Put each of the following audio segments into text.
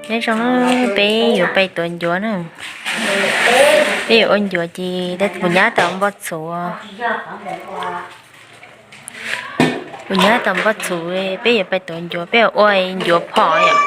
Nyob zoo, peb yuav pais tuav ncuav na. Peb yuav ua ncuav ces kuv nyab tau npoj txhuv. Kuv nyab tau npoj txhuv, peb yuav pais tuav ncuav, peb yuav ua ncuav phom yom.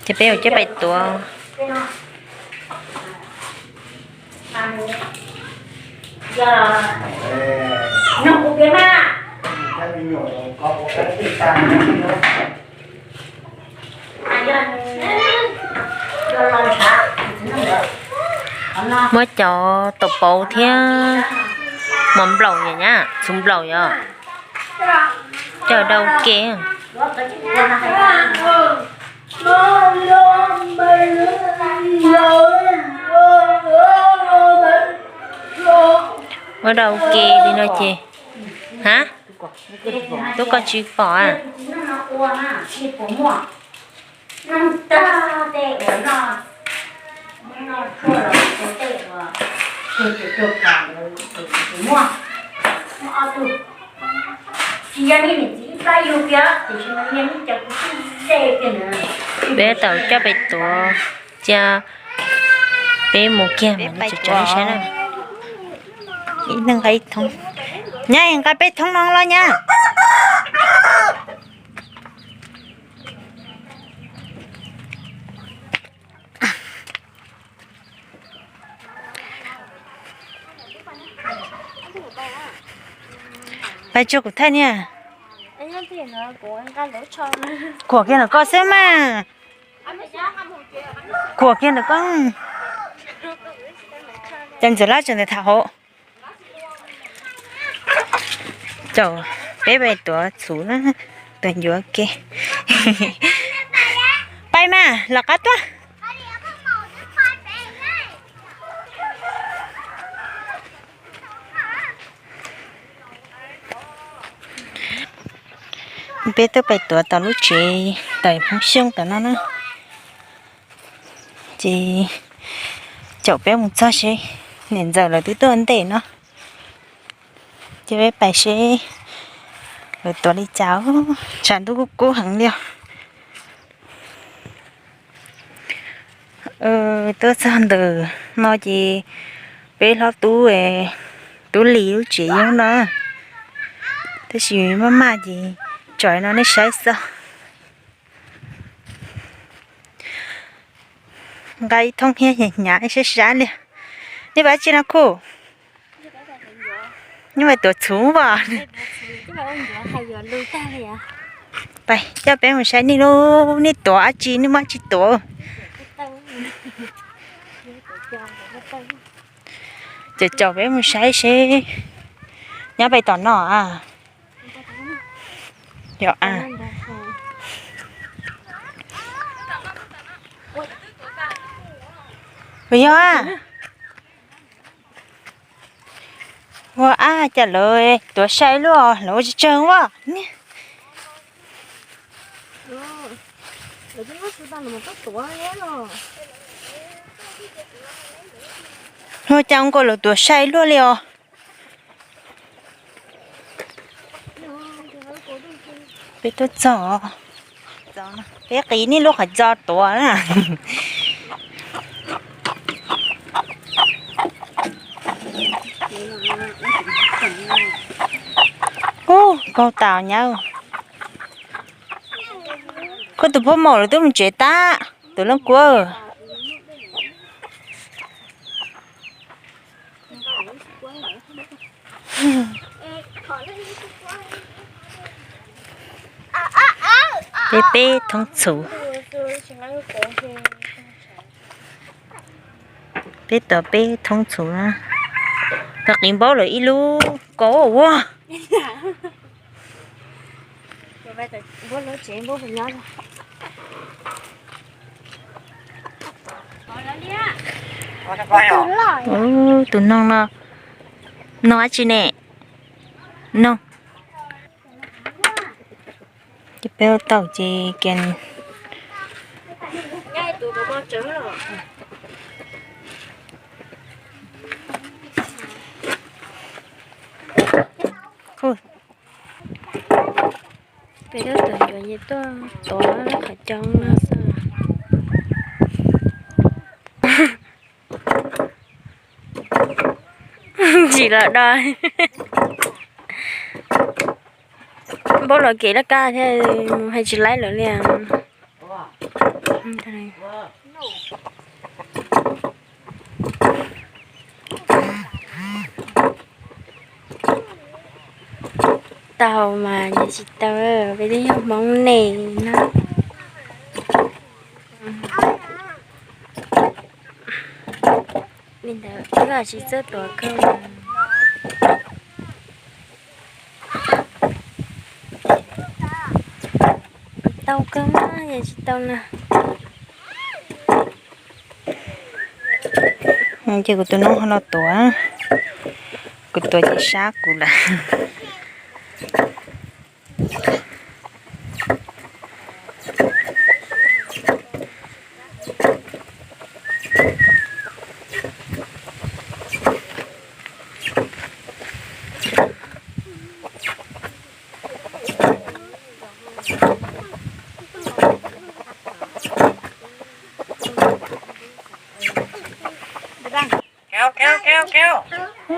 Ces peb yuav coj pais tuav. Muab cov taum pauv thiab mov nplaum yom nyab, txhuv nplaum yom, coj dau ke. Ua dau ke li no ces, ha, tub koj tsis pom a? Peb tau coj pais tuav, cia peb mus kiag mas tso nej saib na. Ib neeg nqa ib thoob, nyab nqa peb thoob no los nyab. Pais tsuag kuv thaij niam. Kuam kiag ntawm koj xwb mas. Kuam kiag ntawm koj. Ces ntxim lab tseem ntawm tham hauv. Caum peb pais tuav txhuv na, tuav ncuav ke. Pais mas los qab tuaj. Peb twb pais tuav tau lub tsev tawm Hmoob Xyooj tom no na. Ces caum peb mus txog seb, niam ntxawm lawv twb tuaj ntej no. Ces peb pais seb lawv tuav li cas, tshav ntuj kuj kub heev li os. Tuaj txog ntawm no ces peb hlob tub, tub Lis lub tsev yog no, tab sis maj maj ces tso no nej saib xwb. Nqa ib thoob thiab hnyav hnyav sab sab li. Nej pais tsi no kuj? Nej pais tuav txhuv as? Pais coj peb mus saib nej lub, nej tuav dab tsi, nej muab dab tsi tuav. Ces caum peb mus saib seb nyob pem tom no a. Yog a. Puas yog a? Ua a, cas lawv tuav sai luaj, lawv ua tsawg tsawg ua. Ua cas ua nkaus lawv tuav sai luaj li os. Peb tuaj txog, peb qiv nej lub qhov txos tuav na. Ub, kaug tas nyab. Koj tus poj maum lawv twb mus tsev tag, tus leej kuab. Peb peb thoob txhuv. Peb tuav peb thoob txhuv na. Koj qiv npaub lawm ib lub kaub ua. Tus noog no, noog dab tsi ne? Noog. Ces peb ua tau ces kiag Peb tuaj tuav ncuav ces tuaj tuav lub qhov coob no xwb. Ntsim los do. Npaum los kev laj kab thiab, mus hais tsis laib lawm li. Tau mas yeej tsis tau, peb twb yog Hmoob ne na. Li ntawd wb tsis txawj tuav kawg. Tau kawg mas yeej tsis tau na. Ces kuv tus noob ho los tuav, kuv tuav ces sab kuv lawm.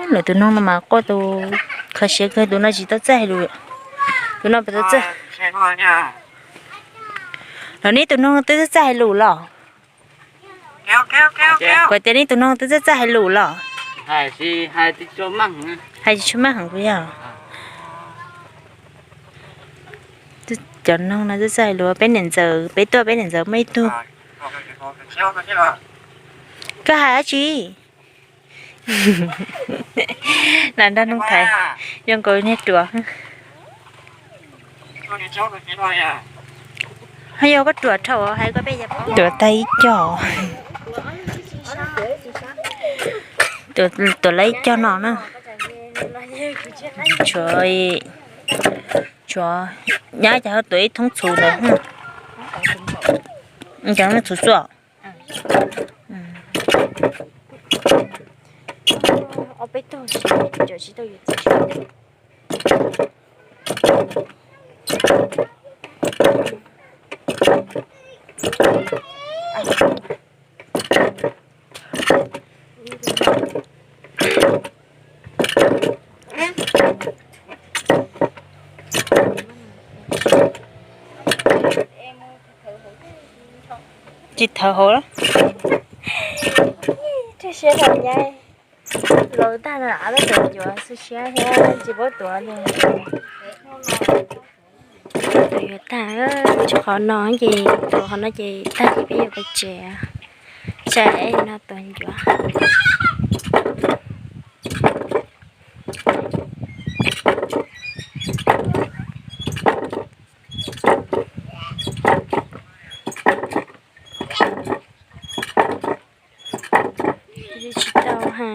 Lawv tus noog no mas quaj tus kho siab kawg, tus no tsis tau txawj hais lus. Tus no puas tau txawj? Los neb tus noog twb txawj txawj hais lus los? Kuv tias neb tus noog twb txawj txawj hais lus los? Hais tsis tshua meej heev kuv yog. Cov noog no txawj txawj hais lus, peb niam ntxawm, peb tuaj peb niam ntxawm muaj ib tug. Koj hais dab tsi? Lam nrog noog thaiv, zoo nkaus niag ruam. Ho yog koj ruam dhau hais koj peb tuav tag ib co. Tuav lawv ib co no na. Tshuav, tshuav nyab cas ho tuav ib thoob txhuv ntawd. Cov txhuv xuaj. Tsis thawv hauv. Siab tag no av peb tuav ncuav xwb siab thiab tsis paub tuav li. Tuav yuav tag, tsis qhov no ces tuav qhov no ces tag ces peb yuav pais tsev. Saib no tuav ncuav. Tsis tau ha.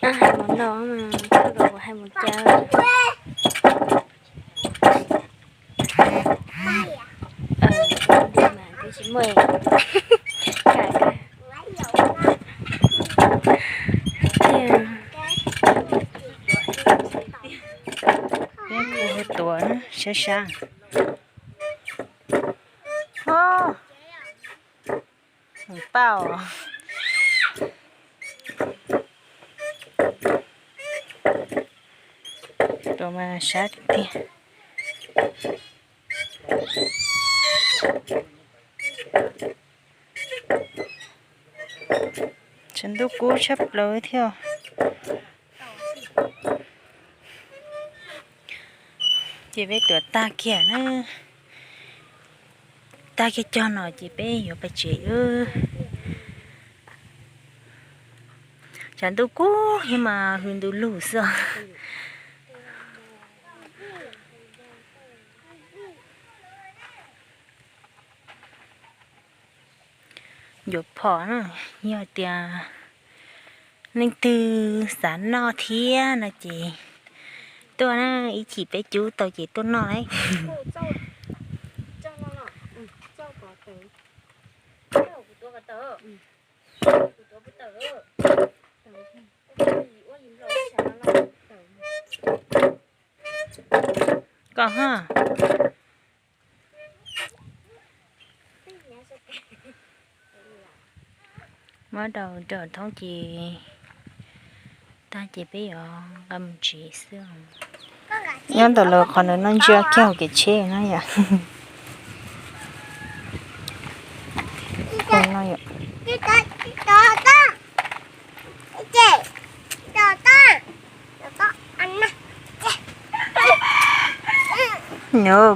Hais mus no mas txog los hais mus caw. Li mas twb tsis muaj. Peb tuav sab sab. Hos, mus pauj. Tuav mas sab tiag. Tshav ntuj kub tshaj plaws thiab. Ces peb tuav tag kiag na, tag kiag cog no ces peb yuav pais tsev. Tshav ntuj kub thiab mas hws ntu lug xwb os. Ncuav phom na, yog tias leej twg xav noj thiab no ces tuaj na, ib chim peb cub tau ces tuaj noj lauj. Koj ha. Muab rau nram thoob ces tag ces peb yuav nqa mus tsev xwb. Nyob ntawm lawv qhov ntawd no ntsia kiag hauv kev tsheb na yom.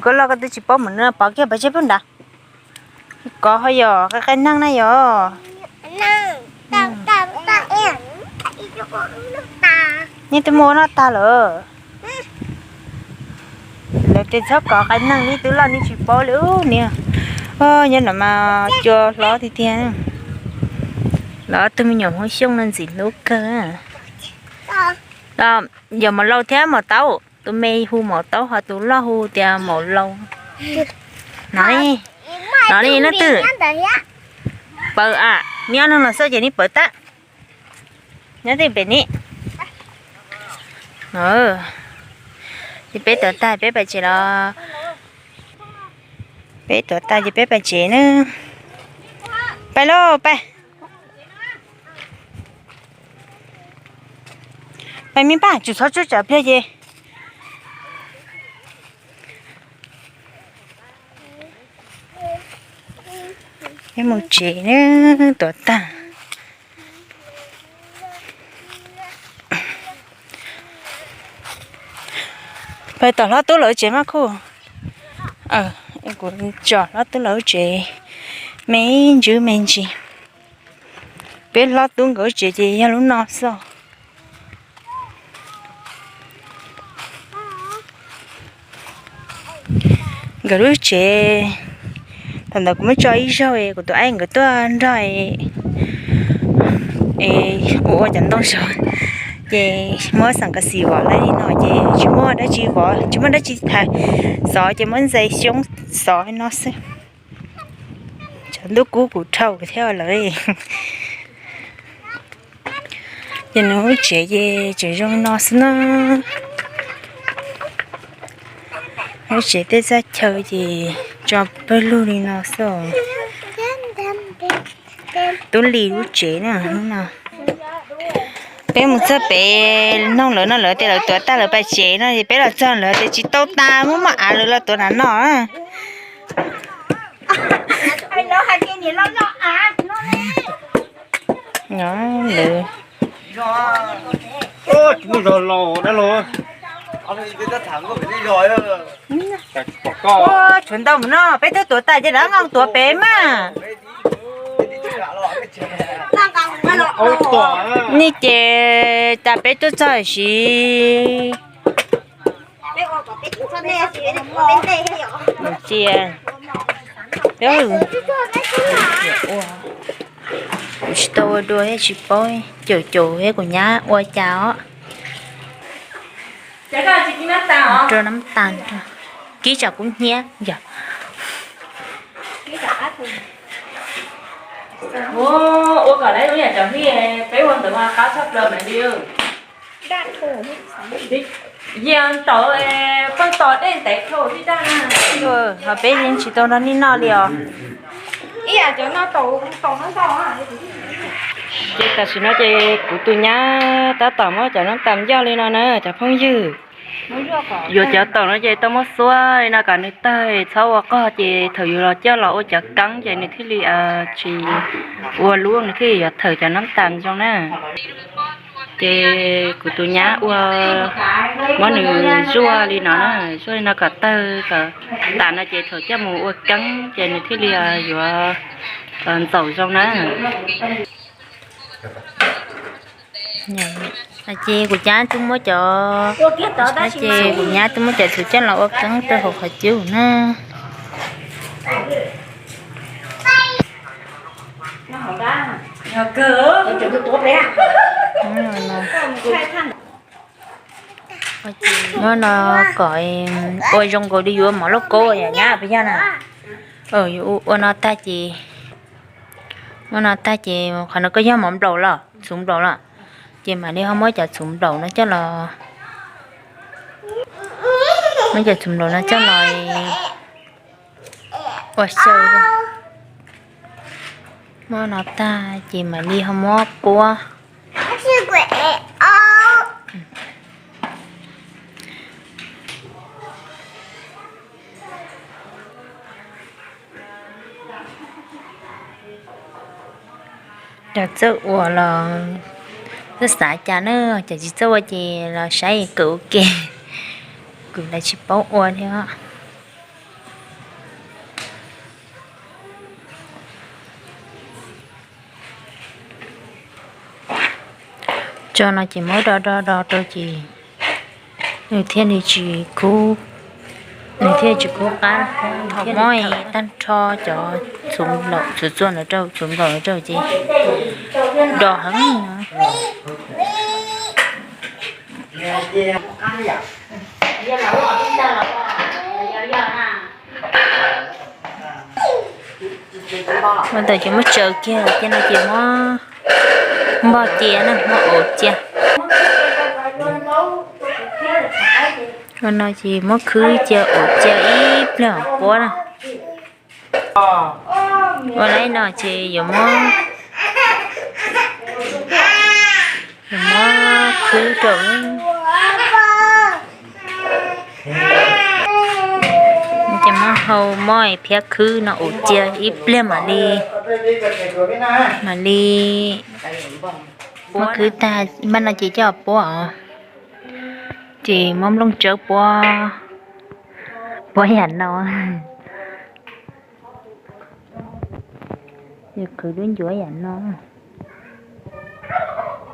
Koj loj koj twb tsis paub mus no, pov kiag pov tseg pub nrad. Kov ho yog qe qe neeg na yom. Nej twb muaj noj tag lawm. Lawv tias txhob kov qe neeg li, twb loj nej tsis paub li ub niag. Nyob no mas cua hlob tiag tiag. Lawv ob tug me nyuam Hmoob Xyooj no ntxim hlub kawg. Yog maum laus thiab maum taub, tus me hu maum taub ho tus loj hu tias maum laus. No li, no li leej twg pawv a, neb ob leeg los xwb ces neb pawv tag. Nyob twj pem ni. Ces peb tuav tag peb pais tsev los. Peb tuav tag ces peb pais tsev na. Pais lauj, pais. Pais me paj, tsum txhob tsuj tsam pliag ces. Peb mus tsev na, tuav tag. Pais tom hlob tub lawv tsev mas kuj, kuv tsom hlob tub lawv tsev me ntsis me ntsis. Peb hlob tub nkawd tsev ces yog lub no xwb. Nkawd lub tsev, thaum ntawd kuv muab tso ib zaug es kuv tus aib nkawd tuaj nrog es ua ua cov ntoo zov, ces muab xam kas xis vov laib li no ces tsis muaj dab tsi vov, tsis muaj dab tsi thaiv, xov ces muab ntxais xyoob xov no xwb. Tshav ntuj kub kuv dhau thiab lawm. Ces nws lub tsev ces tseem zoo no xwb na. Lub tsev tej txaj chaw ces tso pawg lug li no xwb. Tub Lis lub tsev na, no. Peb mus txog pem noog lawv no, lawv tias lawv tuav tag lawv pais tsev no, peb los txog lawv tias tsis tau tas, muab muaj av lawv los tuav nram no. Lawv tshuav ntau mus no, peb twb tuav tas ces lawv nqa tuav pem mas. Nej ces tas peb tuaj txog siv. Cia, kuv tsis tau ua dua thiab tsis paub, caum caum thiab kuv nyab ua cas os. Rau nab tas, kib tsam kub hnyiab yom. Ua kom lawv ua yam cov hli peb ua ntawd mas qab tshaj plaws mas li. Yog ntaus poj tos dej ntev dhau li daj na. Ho peb yeej tsis tau nrog nej noj li os. Ces tam sim no ces kuv tus nyab tab tom muab cov nab tas ncoj li no na cov phooj ywg. Yuav cov taum no ces tau muab xuab li no kom nws tawg, txhob ua qog ces thaum yus los coj los ua cov keeb ces nws thiaj li tsis ua lub, nws thiaj li yuav thawm cov nab tas zoo na. Ces kuv tus nyab ua, muab nws zuaj li no, zuaj li no kom tawg kom tas no ces thaum coj mus ua keeb ces nws thiaj li yuav ntxaum zoo na. Ces kuv nyab twb muab cov, ces kuv nyab twb muab cov txhuv coj los ua keeb rau hauv qhov cub na. Muab no kom ua zoo nkaus li yuav mov lauj kaub yom, nyab puas yog na? Ua no tag ces, muab no tag ces qhov no koj yog mov nplaum los txhuv nplaum los, ces mam li ho muab cov txhuv nplaum no coj los, muab cov txhuv nplaum no coj los ua xyaw. Muab no tag ces mam li ho muab puab. Cov txawj ua los txawj xav cas na, cov tsis txawj ua ces los saib kwv ua ke, kuv lawv tsis paub ua thiab. Tso no ces muab do do do rau ces nws thiaj li tsis kub, nws thiaj tsis kub qab. Muab tag nrho cov txhuv txua no rau, txhuv nplaum no rau ces do heev. Ua ntawd ces muab tsaws kiag, ces no ces muab npog cia na, muab ua cia. Ua no ces muab khwb cia ua cia ib pliag puab na. Ua li no ces yuav muab, yuav muab khwb rau, ces muab hau mob phiab khwb no ua cia ib pliag mam li, mam li muab khwb tag, npaj no ces coj puab os. Ces muab nplooj tsawb puab, puab yam no. Yog khwv lub ncuav yam no,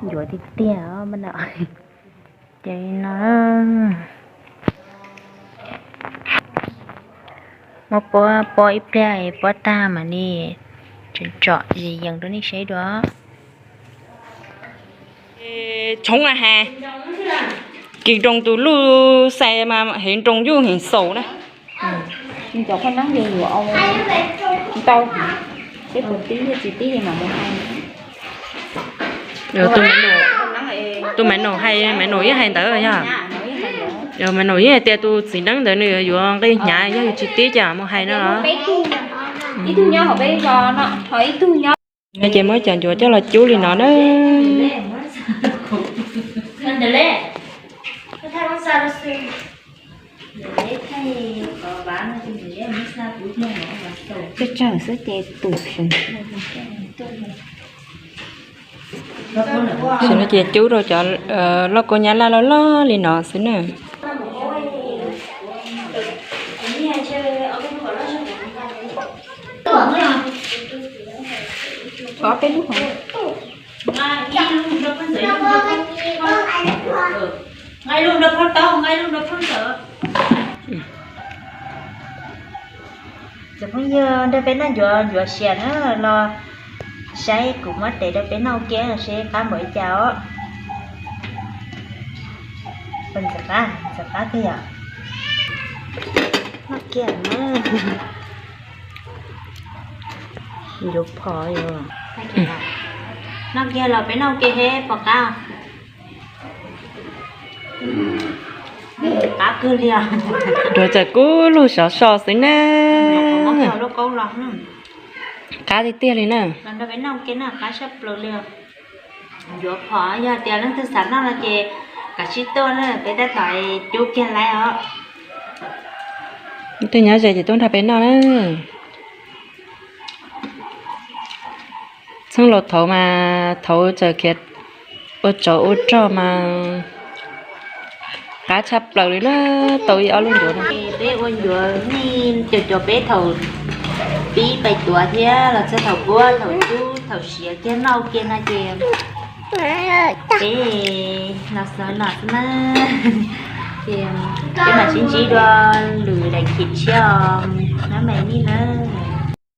ncuav tiag tiag no. Ces no muab puab, puab ib pliag, puab tag mam li tsom yees rau nej saib dua. Tshoob na has, kis nroo tus luj xais mas hev nroo yuj heev xaus na. Cov phoj neeb yuav ntau, seb puas tib, tsis tib mam mus hais. Tus maiv naus hais, maiv naus yeej hais ntawd yog, maiv naus yeej hais tias tus txiv neeb ntawd nws yuav nqi hnyav, yog tsis tib ces mus hais no los. Ces muab cov ncuav coj los cub li no na. Tsawg tsawg xwb ces tus Tam sim no ces cub rau cov lauj kaub nyab laj loj loj li no xwb na. Cov phooj ywg, nrog peb noj ncuav ncuav sias na, los saib kuv muab tev rau peb noj ua ke seb qab npaum li cas os. Ntxim qab, ntxim qab tiag yom. Noj kiag na. Yuav phom. Noj kiag los peb noj ua ke seb puas qab. Qab kawg li os. Ncuav txawm kub lug sov so xwb na. Qab tiag tiag li na. Los nrog peb noj ua ke na, qab tshaj plaws li os. Ncuav phom, yog tias leej twg xav noj no ces kav tsij tuaj na, peb tab tom cub kiag lawm os. Leej twg nyob ze ces tuaj nrog peb noj na. Txheej laus thaud mas thaud txawm khiav ua tsov ua rog mas qab tshaj plaws li na, tau ib ob lub ncuav no. Peb ua ncuav nej cov cov peb thaum pib pais tuav thiab los txog thaum puab thaum cub thaum siav kiag noj ua ke no ces peb los xav los xwb na. Ces peb mam sib ntsib dua lwm daim khiv tshiab os, nab mais nej nawb.